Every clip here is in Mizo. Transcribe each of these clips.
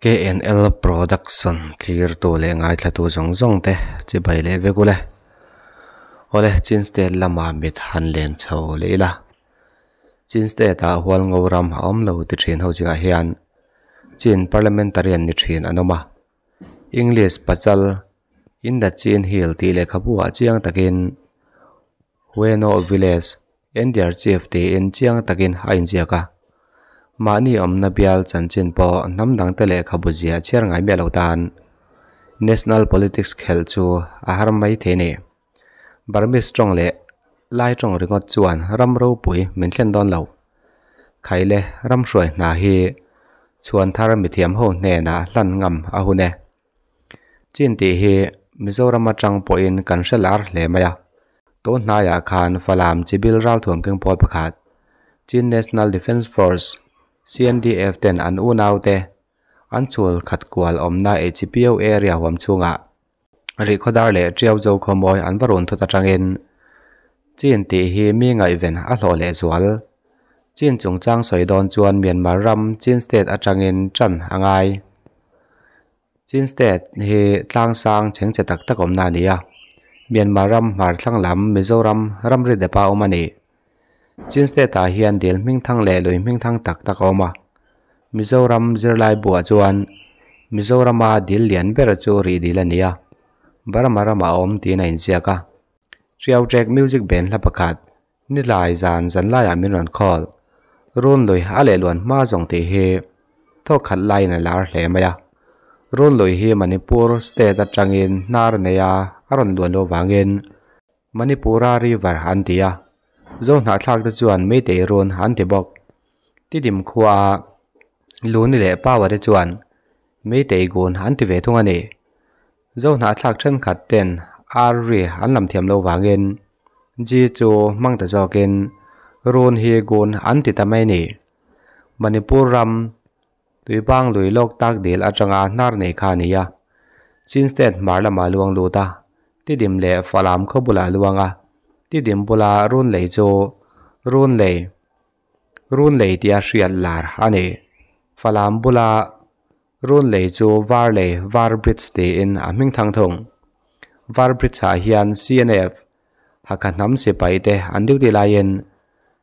KNL Production thlirtu leh ngaithlatu zawng zawng te chibai leh vek ule. Awle Chin State lama mit han len chho leh ila. Chin State ah Hualngo ram a awm lo ti thin ho zingah hian Chin Parliamentarian ni thin an awm a. English pachal In the Chin Hill tih lehkhabu ah chiang takin Hueno Village, Endiar Chief tiin chiang takin a inziak a. Mahni awmna bial chanchin pawh hnam dangte lehkhabu zia chhiar ngai miah lo tan National Politics khelh chu a har mai thei a ni. Burmese tawng leh Lai tawng ringawt chuan ram ropui min thlen dawn lo. Khaile ram hruai hna hi chhuan thar mithiam ho hnenah hlan ngam a hun e. Chin tih hi Mizoram atang pawhin kan hre lar hle mai a. Tun hnaiah khan Falam chibil ralthuam keng pawl pakhat, Chin National Defence Force, CNDF, ten an unaute an chhul khat kual awmna HPO area huam chhungah Rihkhawdar leh Tiau Zo khawmawi an va run thut atangin Chin tih hi mi ngaihven a hlawh leh zual. Chin chungchang sawi dawn chuan Myanmar ram Chin State atangin tan a ngai. Chin State hi tlang sang chhengchhe tak tak awmna a ni a, Myanmar ram hmar thlang lam Mizoram ramri depa awm a ni. Chin State ah hian dil hming thang leh lui hming thang tak tak a awm a, Mizoram zirlai buah chuan Mizorama dil lian ber chu rih dil a ni a, Burma ramah a awm tiin a inziak a. Tiau Trek Music Band hla pakhat Nilai zan zan laiah min rawn call. Run lui a leh luan hma zawng tih hi thawk khat laiin a lar hle mai a. Run lui hi Manipur state atangin hnar nei a a rawn luan loh vangin Manipura river an ti a. Zo hnahthlak te chuan Meitei run an ti bawk. Tidim khua a Luni leh Paua te chuan Meitei gun an ti ve thung a ni. Zo hnahthlak thenkhat ten ar ri an lam thiam lo vangin G chu hmang ta zawkin run hi gun an ti ta mai a ni. Manipur ram Tuipang lui lawk tak dil atanga hnar nei kha a ni a. Chin State hmar lamah luang lut a, Tidim leh Falam khaw bulah luang a, Tidim bula run lei chu run lei run lei tia hriat lar a ni. Falam bula Run lei chu Var lei, Var Bridge tiin a hming thang thung. Var Bridge ah hian CNF, Hakha hnam sipai te an duty laiin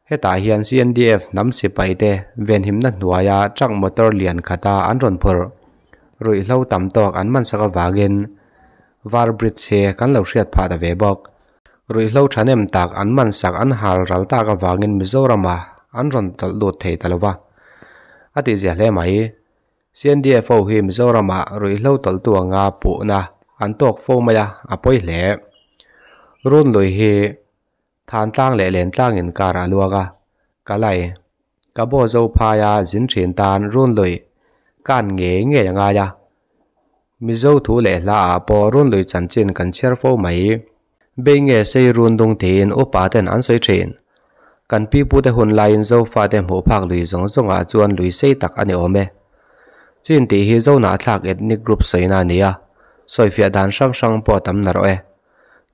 hetah hian CNDF hnam sipai te venhimna hnuaia truck motor lian khata an rawn phurh. Ruihhlo tam tawk an man sak avangin Var Bridge hi kan lo hriat phah ta ve bawk. Ruihhlo thahnem tak an man sak an hal ral tak avangin Mizorama an rawn tawlh lut thei ta lo va, a tihzia hle mai. CNDF ho hi Mizoramah ruihhlo tawlhtu anga puhna an tawk fo mai a, a pawi hle. Run lui hi Thantlang leh Lentlang inkar a luak a, Kalai, Kabo zo phaia zin thin tan run lui kan ngei ngei a ngai a. Mizo thu leh hla ah pawh run lui chanchin kan chhiar fo mai. Bei nge sei run dung tiin upa ten an sawi thin. Kan pi pute hun laiin Zofate hmuh phak lui zawng zawngah chuan lui sei tak a ni awm e. Chin tih hi Zonahthlak ethnic group sawina a ni a, sawifiah dan hrang hrang pawh tam na rawh e.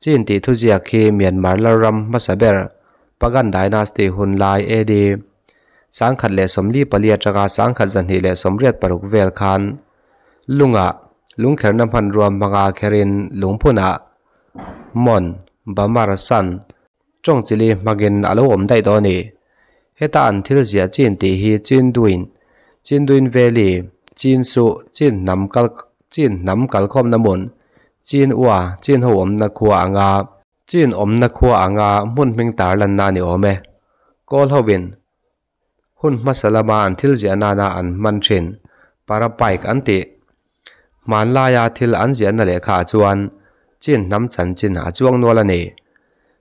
Chin tih thuziak hi Myanmar lalram hmasa ber Pagan Dynasty hun lai AD 1044 atanga 1286 vel khan lungah lungkherna hmanrua hmanga kherin lungphunah Mon, Bamar, San, tawng chili hmangin a lo awm daih dawn a ni. Heta an thil ziah chin tih hi Chinduin, Chinduin Valley, Chin Suh, Chin hnam kal Chin hnam kalkhawmna hmun, Chin Ua, Chin ho awmna khua anga Chin awmna khua anga hmun hming tarlanna a ni awm e. Kawl hoin Hun hmasa lama an thil ziah nana an hman thin Parapaik an tih. Hmanlaia thil an ziahna lehkha ah chuan Chin hnam chanchin a chuang nual a ni.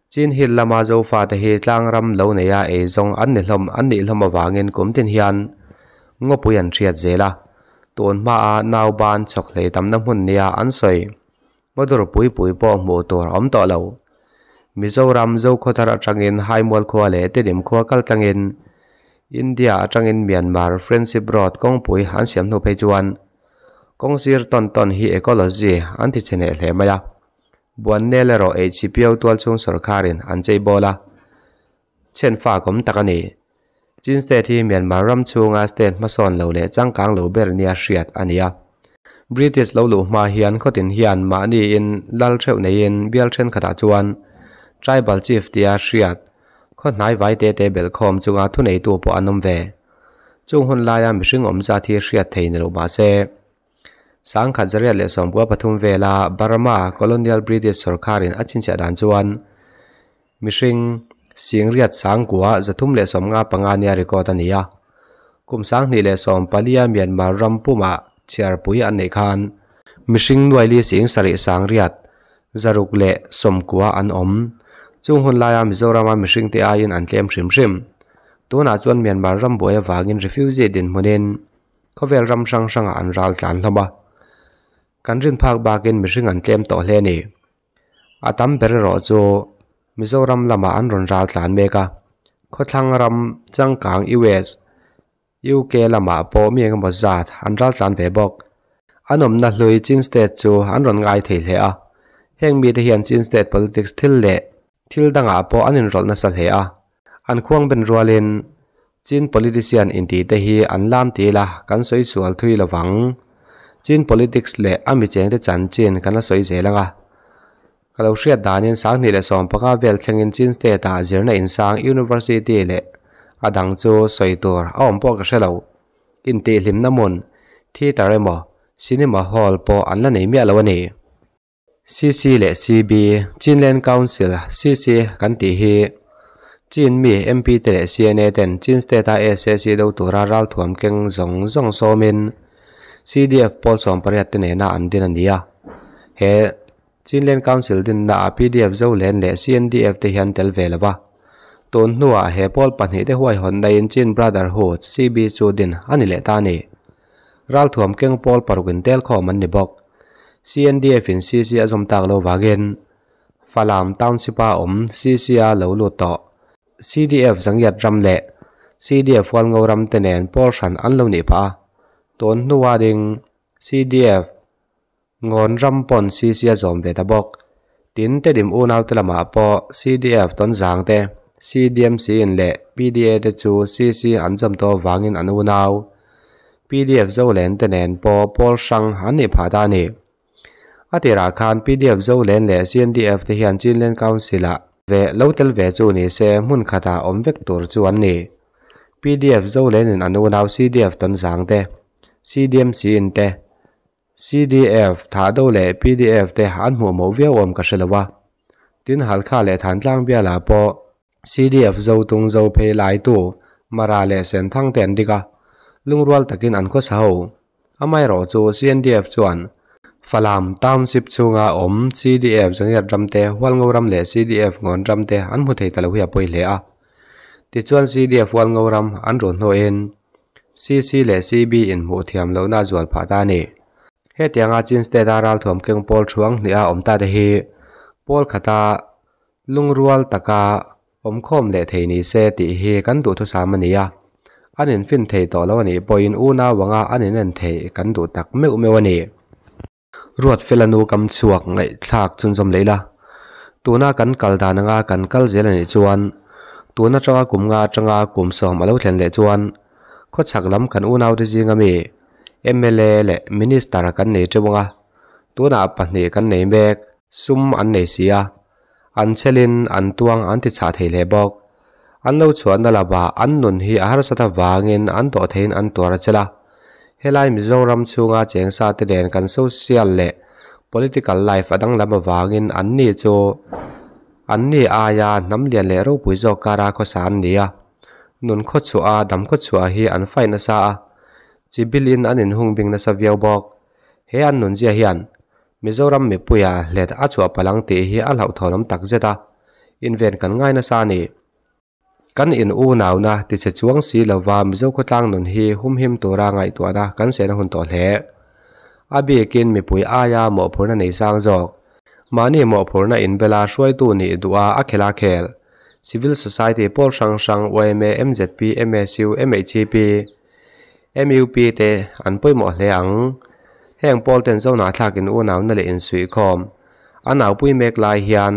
Chin Hill lama Zofate hi tlangram lo neia eizawng an ni hlawm an nih hlawm avangin kum tin hian ngawpui an hriat zel a. Tun hmaa nauban chhawk hlei tamna hmun nia an sawi. Motor pui pui pawh hmuh tur a awm tawh lo. Mizoram Zokhawthar atangin Haimual khua leh Tedim khua kal tlangin India atangin Myanmar Friendship Road kawngpui an siam hnu phei chuan kawng sir tawn tawn hi ecology an ti chhe hneh hle mai a. Buannel erawh HCPO tualchhung sawrkharin an chei bawl a. Chhenfa kawm tak a ni. Chin State hi Myanmar ram chhunga state hmasawn lo leh changkang lo ber nia hriat a ni a. British lo luh hma hian khawtin hian mahniin lal theuh neiin bial thenkhatah chuan Tribal Chief tia hriat khaw hnai vai te te belhkhawm chunga thuneitu pawh an awm ve. Chung hun laia mihring awm zat hi hriat thei ni lo mah se, 1993 vela Burma Colonial British sawrkharin a chhinchhiah dan chuan mihring singriat sangkua 355 nia record a ni a. Kum 2014-a Myanmar ram pumah chhiarpui an neih khan mihring nuaili sing sarih sangriat 690 an awm. Chung hun laia Mizorama mihringte aiin an tlem hrim hrim. Tunah chuan Myanmar ram buai avangin refugee dinhmunin khawvel ram hrang hrangah an ral tlan hlawm a. Kan rin phak bakin mihring an tlem tawh hle a ni. A tam ber erawh chu Mizoram lamah an rawn ral tlan mek a. Khawthlang ram changkang US, UK lamah pawh mi engemaw zat an ral tlan ve bawk. An awmna hlui Chin State chu an rawn ngai thei hle a. Heng mite hian Chin State politics thil leh thil dangah pawh an inrawlh nasa hle a. An khuang ben rualin Chin politician intihte hi an lam ti ila kan sawi sual thui lo vang. Chin politics leh a michengte chanchin kan la sawi zel ang a. Ka lo hriat danin 2015 vel thlengin Chin State-ah zirna insang University leh a dang chu sawi tur a awm pawh ka hre lo. Intihhlimna hmun, theatre emaw cinema hall pawh an la nei miah lo a ni. CC leh CB, Chinland Council, CC, kan tih hi Chin mi MP te leh CNA ten Chin State-a sac do tura ralthuam keng zawng zawng sawmin CDF pawl 18 te nena an din a ni a. He Chinland Council dinnaah PDF Zolen leh CNDF te hian tel ve lo va. Tun hnuah he pawl pahnih te huaihawnnain Chin Brotherhood, CB, chu din a ni leh ta a ni. Ralthuam keng pawl parukin tel khawm an ni bawk. CNDF in CC a zawm tak lo vangin Falam Township-a awm CC a lo lut tawh. CDF Zangiat ram leh CDF Hualngo ram te nen pawl hran an lo nih phah a. Tun hnua ding CDF Ngawn ram pawn CC a zawm ve ta bawk. Tin, Tedim unaute lamah pawh CDF tawnzang te, CDMC in leh PDA te chu CC an zawm tawh avangin an unau PDF Zolen te nen pawh pawl hrang an nih phah ta a ni. A tirah khan PDF Zolen leh CNDF te hian Chinland Council-ah ve lo tel ve chu ni se hmun khatah awm vek tur chu an ni. PDF Zolen in an unau CDF tawnzang te, CDMC in te, CDF, Thahdo leh PDF te an hmuh mawh viau awm ka hre lo a. Tin, Halkha leh Thantlang bialah pawh CDF Zotung zo phei laitu Mara leh Senthang te an dik a, lungrual takin an khawsa ho. Amaherawh chu CNDF chuan Falam Township chhunga awm CDF Zangiat ram te, Hualngo ram leh CDF Ngawn ram te an hmu thei ta lo hi a pawi hle a. Tichuan CDF Hualngo ram an rawn hnawhin CC leh CB in hmuh thiam lohna a zual phah ta a ni. Hetianga Chin State-a ralthuam keng pawl thuang hniha awm ta te hi pawl khata lungrual taka awmkhawm leh thei ni se tih hi kan duhthusam a ni a. An infin thei tawh lo a nih pawhin unau anga an inen theih kan duh tak meuh meuh a ni. Ruatfela nu kam chhuak ngaihthlak chhunzawm leh ila, tuna kan kal dan anga kan kal zel a nih chuan tun atanga kum nga atanga kum sawm a lo thlen leh chuan khawchhak lam kan unaute zinga mi mla leh minister kan nei teuh anga tunah pahnih kan nei mek sum an nei si a, an chhelin an tuang an ti chhah thei hle bawk. An lo chhuahna lamah an nun hi a harsat avangin an tawh theiin an tuar a chel a. Helai Mizoram chhunga cheng sa te nen kan social leh political life a danglam avangin an ni chu an ni aia hnam lian leh ropui zawk kara khawsa an ni a. Nun khawchhuah a dam khawchhuah hi an fight nasa a, chi bilin an inhung bing nasa viau bawk. He an nunzia hian Mizoram mipuia hlet a chhuah palang tih hi a hlauhthawn awm tak zet a, inven kan ngai nasa a ni. Kan in unauna tichhe chuang si lova Mizo khawtlang nun hi humhim tura ngaihtuahna kan sehna hun tawh hle. A bikin mipui aia mawhphurhna nei sang zawk, mahni mawhphurhna inbela hruaitu nih duha a khel a khel, Civil Society pawl hrang hrang yma, mzp, msu, mhip, MUP te an pawimawh hle ang. Heng pawl ten Zohnah thlakin unauna leh insuihkhawm an aupui mek lai hian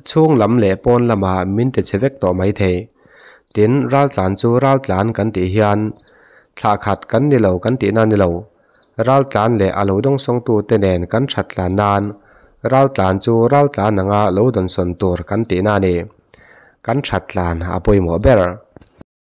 chhung lam leh pawn lamah min ti che vek tawh mai thei. Tin, raltlan chu raltlan kan tih hian thlah khat kan ni lo kan tihna a ni lo. Raltlan leh a lo dawngsawngtute nen kan that tlan nan raltlan chu raltlan anga lo dawnsawn tur kan tihna a ni. Kan that tlan a pawimawh ber.